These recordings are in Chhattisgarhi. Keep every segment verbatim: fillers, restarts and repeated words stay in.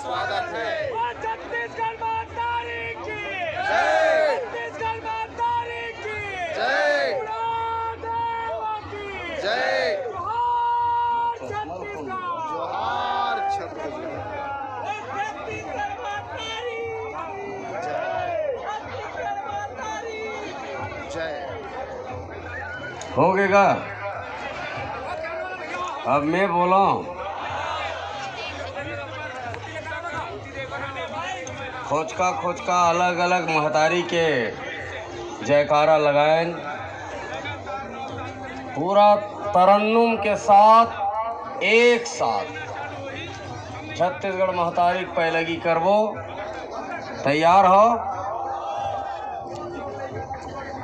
स्वागत है। छत्तीसगढ़ महतारी की जय। छत्तीसगढ़ महतारी की जय। बुढ़ा देवा की जय। जोहार छत्तीसगढ़। जोहार छत्तीसगढ़। छत्तीसगढ़ महतारी की जय। छत्तीसगढ़ महतारी की जय। हो गएगा। अब मैं बोला हूँ, खोचका खोचका अलग अलग महतारी के जयकारा लगाएन, पूरा तरन्नुम के साथ एक साथ छत्तीसगढ़ महतारी के पैलगी करबो। तैयार हो?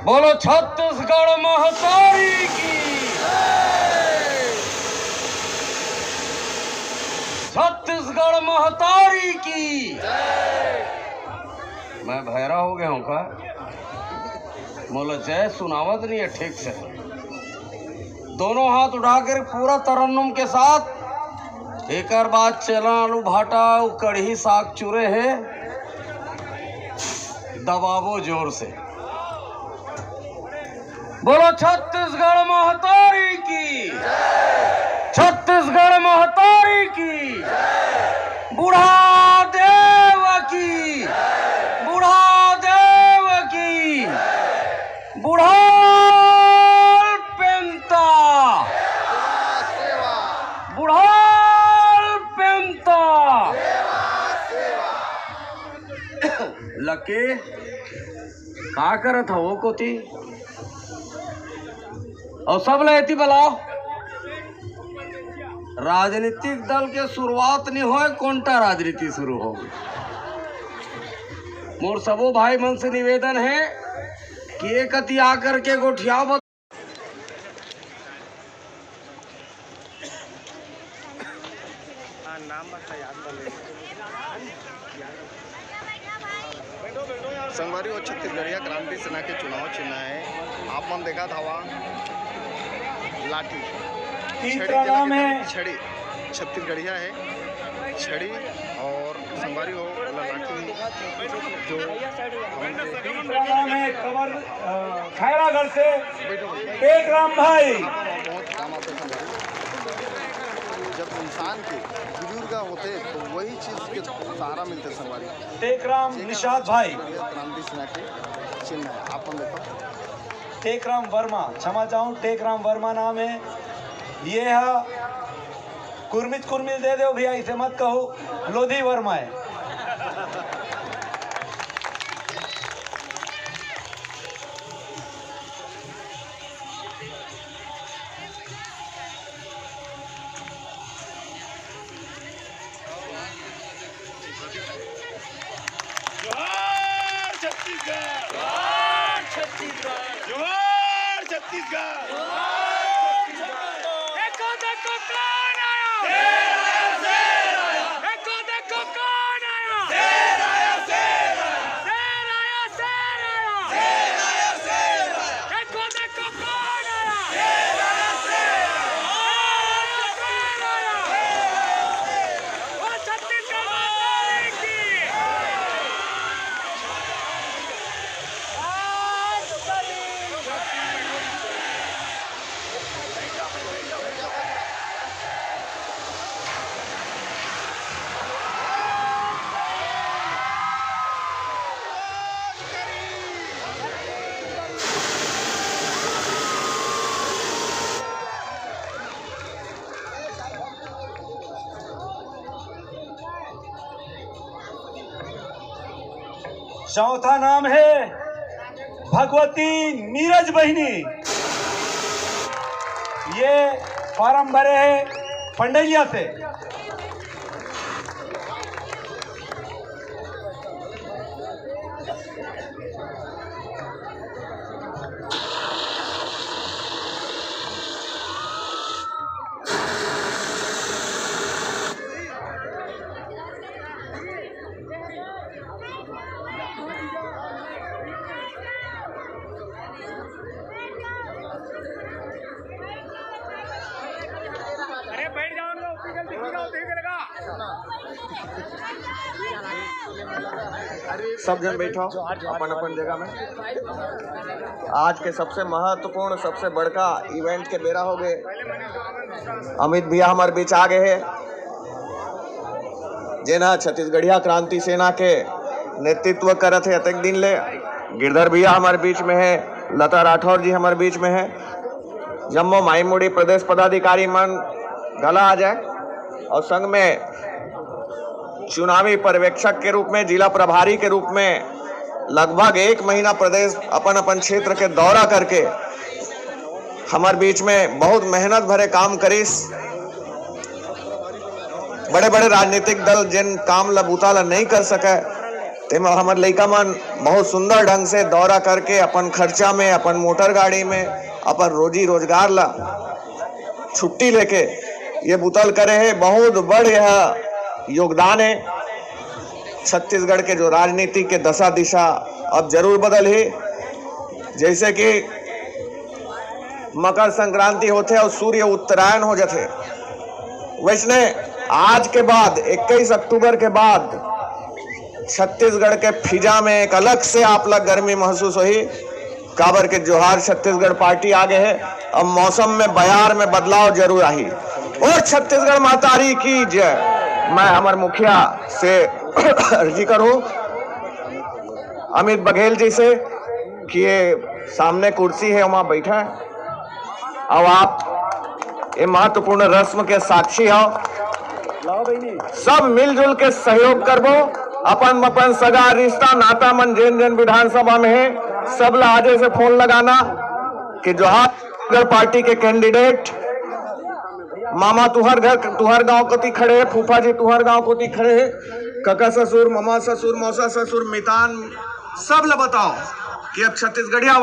बोलो छत्तीसगढ़ महतारी की। छत्तीसगढ़ महतारी की। मैं भैरा हो गया हूँ का? मोला जय सुनावत नहीं है ठीक से। दोनों हाथ उठाकर पूरा तरन्नुम के साथ, एकर बाद चना आलू भाटा अउ कढ़ी साग चुरे हे, दबाबो जोर से। बोलो छत्तीसगढ़ महतारी की, छत्तीसगढ़ महतारी की, बूढ़ा देव की, बूढ़ा देव की। बुढ़ाल पेंता, बुढ़ाल पेंता। लकी, का करत हव ओ कोती? अउ सब ला एती बलाओ। राजनीतिक दल के शुरुआत नहीं होय, कोंटा राजनीति शुरू होगे। मोर सबो भाई मन से निवेदन हे कि एक अति आकर के गोठियाओ। संगवारी हो, छत्तीसगढ़िया क्रांति सेना के चुनाव चिन्ह हे। आप मन देखत हवा लाठी, छड़ी, छड़ी, छत्तीसगढ़िया हे, छड़ी और संगवारी हो, ओला लाठी जो हमन के तीसरा नाम हे कवर, अ, खैरागढ़ से टेकराम भाई। बहुत काम आथे संगवारी। जब इंसान के बुजुर्ग होथे तो वही चीज के सहारा मिलथे संगवारी। टेकराम निषाद भाई। क्रांति सेना के चिन्ह हे, आप मन देखो। टेकराम वर्मा, क्षमा चाहूँ, टेकराम वर्मा नाम हे। ये हा कुर्मिच कुर्मिल दे देव भैया, इसे मत कहो, लोधी वर्मा हे। जोहार छत्तीसगढ़। जोहार छत्तीसगढ़। जोहार छत्तीसगढ़। जोहार छत्तीसगढ़। देखो, देखो, कौन आया? शेर आया, शेर आया। देखो, देखो, कौन आया? शेर आया, शेर आया। शेर आया, शेर आया। शेर आया, शेर आया। देखो, देखो, कौन आया? शेर आया, शेर आया। शेर आया, शेर आया। शेर आया, शेर आया। बोल छत्तीसगढ़ माता की। चौथा नाम हे भगवती नीरज बहिनी, ये फारम भरे हे पंडैलिया से। अरे बैठ जाओ ना, ऊपर जल्दी, ऊपर जाओ, ठीक है लगा। सब झन बैठो अपन अपन जगह में। आज के सबसे महत्वपूर्ण, सबसे बड़का इवेंट के बेरा हो गए। अमित भैया हमारे बीच आ गए हैं, जेना छत्तीसगढ़िया क्रांति सेना के नेतृत्व करत है अतेक दिन ले। गिरधर भैया हमारे बीच में है, लता राठौर जी हमारे बीच में है, जम्मो माईमुड़ी प्रदेश पदाधिकारी मन घला आ जाए और संग में चुनावी पर्यवेक्षक के रूप में, जिला प्रभारी के रूप में लगभग एक महीना प्रदेश अपन अपन क्षेत्र के दौरा करके हमारे बीच में बहुत मेहनत भरे काम करिस। बड़े बड़े राजनीतिक दल जिन काम ला, बूता ला नहीं कर सके, तेमा हमर लइका मन बहुत सुंदर ढंग से दौरा करके अपन खर्चा में, अपन मोटर गाड़ी में, अपन रोजी रोजगार ला छुट्टी लेके ये बूता ल करे है। बहुत बड़ यह योगदान है। छत्तीसगढ़ के जो राजनीति के दशा दिशा अब जरूर बदल ही। जैसे कि मकर संक्रांति होथे और सूर्य उत्तरायण हो जाथे, वैसने आज के बाद, इक्कीस अक्टूबर के बाद छत्तीसगढ़ के फिजा में एक अलग से आप ला गर्मी महसूस होही, काबर के जोहार छत्तीसगढ़ पार्टी आ गए है। अब मौसम में, बयार में बदलाव जरूर आही। और छत्तीसगढ़ महतारी की जय। मैं हमर मुखिया से अर्जी करूँ अमित बघेल जी से कि ये सामने कुर्सी है, वहाँ बैठा है। अब आप ये महत्वपूर्ण रस्म के साक्षी हो। सब मिलजुल के सहयोग करबो। अपन अपन सगा रिश्ता नाता मन जेन जेन विधानसभा में है, सब ला आजे से फोन लगाना कि जोहार पार्टी के कैंडिडेट मामा तुहर घर, तुहर गांव कोती खड़े है, फूफा जी तुहर गांव कोती खड़े है, कका ससुर, मामा ससुर, मौसा ससुर, मितान, सब ला बताओ कि अब छत्तीसगढ़िया